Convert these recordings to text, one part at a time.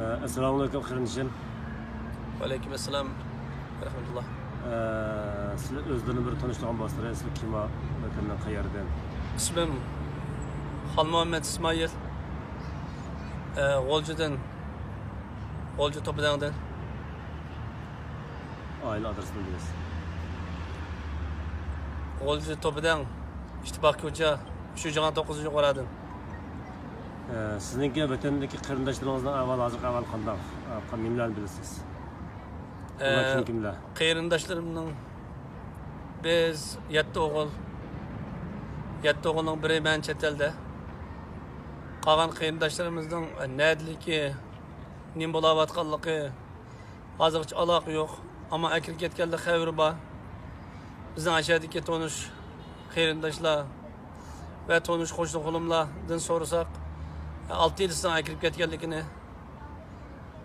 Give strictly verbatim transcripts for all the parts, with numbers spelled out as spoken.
ئەسسالامۇئەلەيكۇم قېرىندىشىم. ۋەئەلەيكۇم ئەسسالام ۋەرەھمەتۇللا. سىلەر ئۆزلىرىنى بىر تونۇشتۇرغان بولسىلەر، سىلەر كىم، ۋەتەندىن قەيەردىن؟ ئىسمىم خالمۇھەممەت ئىسمائىل. ئە، غۇلجىدىن، غۇلجا توپىدەڭدىن. ئائىلە ئادرېسىنى بىلىسىز. غۇلجا توپىدەڭ، ئىتتىپاق كوچا، ئۈچىنچى جاڭ توققۇزىنچى قورادىن. سىزنىڭكى ۋەتەندىكى قېرىنداشلىرىڭىزنىڭ ئەھۋالى، ھازىرقى ئەھۋالى قانداق؟ نېمىلەرنى بىلىسىز؟ ئۇلار كىم كىملەر؟ قېرىنداشلىرىمنىڭ، بىز يەتتە ئوغۇل. يەتتە ئوغۇلنىڭ بىرى مەن چەت ئەلدە. قالغان قېرىنداشلىرىمىزنىڭ نەدىلىكى، نېمە بولاۋاتقانلىقى، ھازىرغىچە ئالاقە يوق. ئەمما ئەكىرىپ كەتكەنلەر خەۋىرى بار. بىزنىڭ ئاشەدىكى تونۇش قېرىنداشلار ۋە تونۇش قوشنا قولۇملاردىن سورىساق، ئالتە يىلسىنىڭ ئەكىرىپ كەتكەنلىكىنى،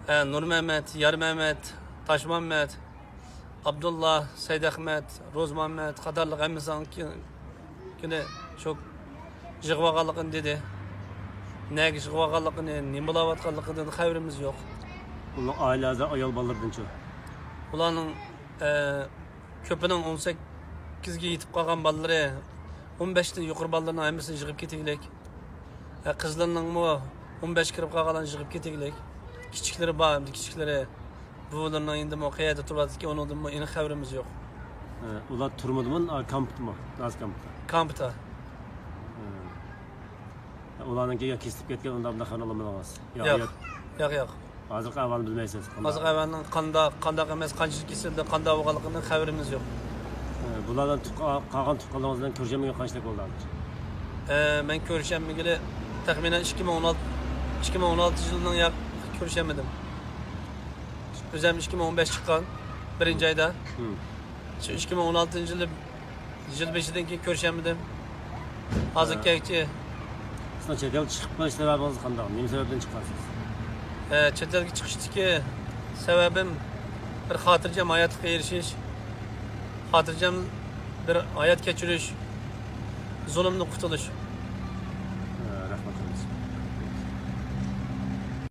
ئە، نۇرمەمەت، يارمەمەت، تاشمامەت، ئابدۇللا، سەيدئەخمەت، روزمامەت قاتارلىق ھەممىسىنىڭ كېلى شۇ يىغىۋالغانلىقىنى دېدى. نەگە يىغىۋالغانلىقىنى، نېمە بولاۋاتقانلىقىدىن خەۋىرىمىز يوق. ئۇنىڭ ئائىلە ئەزا ئايال بالىلىرىدىنچۇ؟ ئۇلارنىڭ، ئە، كۆپىنىڭ ئون سەككىزگە يېتىپ قالغان بالىلىرى، ئون بەشتىن يۇقىرى بالىلىرىنىڭ ھەممىسىنى يىغىپ كېتىگلىك. ئە، قىزلىرىنىڭمۇ ئون بەشكە كىرىپ قالغانلارنى يىغىپ كېتىگلىك. كىچىكلىرى بار، ئەمدى كىچىكلىرى بوۋىلىرىنىڭ يېنىدىمۇ، قەيەردە تۇرۇۋاتىدىكەن، ئۇنىڭدىنمۇ ئېنىق خەۋىرىمىز يوق. ئۇلار تۈرمىدىمۇ، كامپتىمۇ؟ نازى كامپتا. كامپتا. ئۇلارنىڭكى يا كېسىلىپ كەتكەن، ئۇنداق، بۇنداق خەۋەرنى ئالالمىدىڭىز؟ يا، ياق، يا ياق، ياق. ھازىرقى ئەھۋالنى بىلمەيسىز؟ قانداق؟ ھازىرقى ئەھۋالنىڭ قانداق، قانداق ئەمەس، قانچىلىك كېسىلدە، قانداق بولغانلىقىنىڭ خەۋىرىمىز يوق. بۇلار بىلەن تۇغ-، قالغان تۇغقانلىرىڭىز بىلەن كۆرۈشەلمىگەن قانچىلىك بولدى ھازىر؟ ئە، مەن كۆرۈشەلمىگىلى تەخمىنەن ئىككى مىڭ ئون ئالتە، ئىككى مىڭ ئون ئالتىنچى يىلنىڭ ياق كۆرۈشەلمىدىم. ئۆزۈم ئىككى مىڭ ئون بەش چىققان، بىرىنچى ئايدا. شۇ ئىككى مىڭ ئون ئالتىنچى يىلى، يىل بېشىدىن كېيىن كۆرۈشەلمىدىم. ھازىر كەچتە. سىزنىڭ چەت ئەلگە چىقىپ قېلىش سەۋەبىڭىز قانداق؟ نېمە سەۋەبتىن چىققانسىز؟ ئە، چەت ئەلگە چىقىشتىكى سەۋەبىم بىر خاتىرجەم ھاياتلىققا ئېرىشىش، خاتىرجەم بىر ھايات كەچۈرۈش، زۇلۇمدىن قۇتۇلۇش.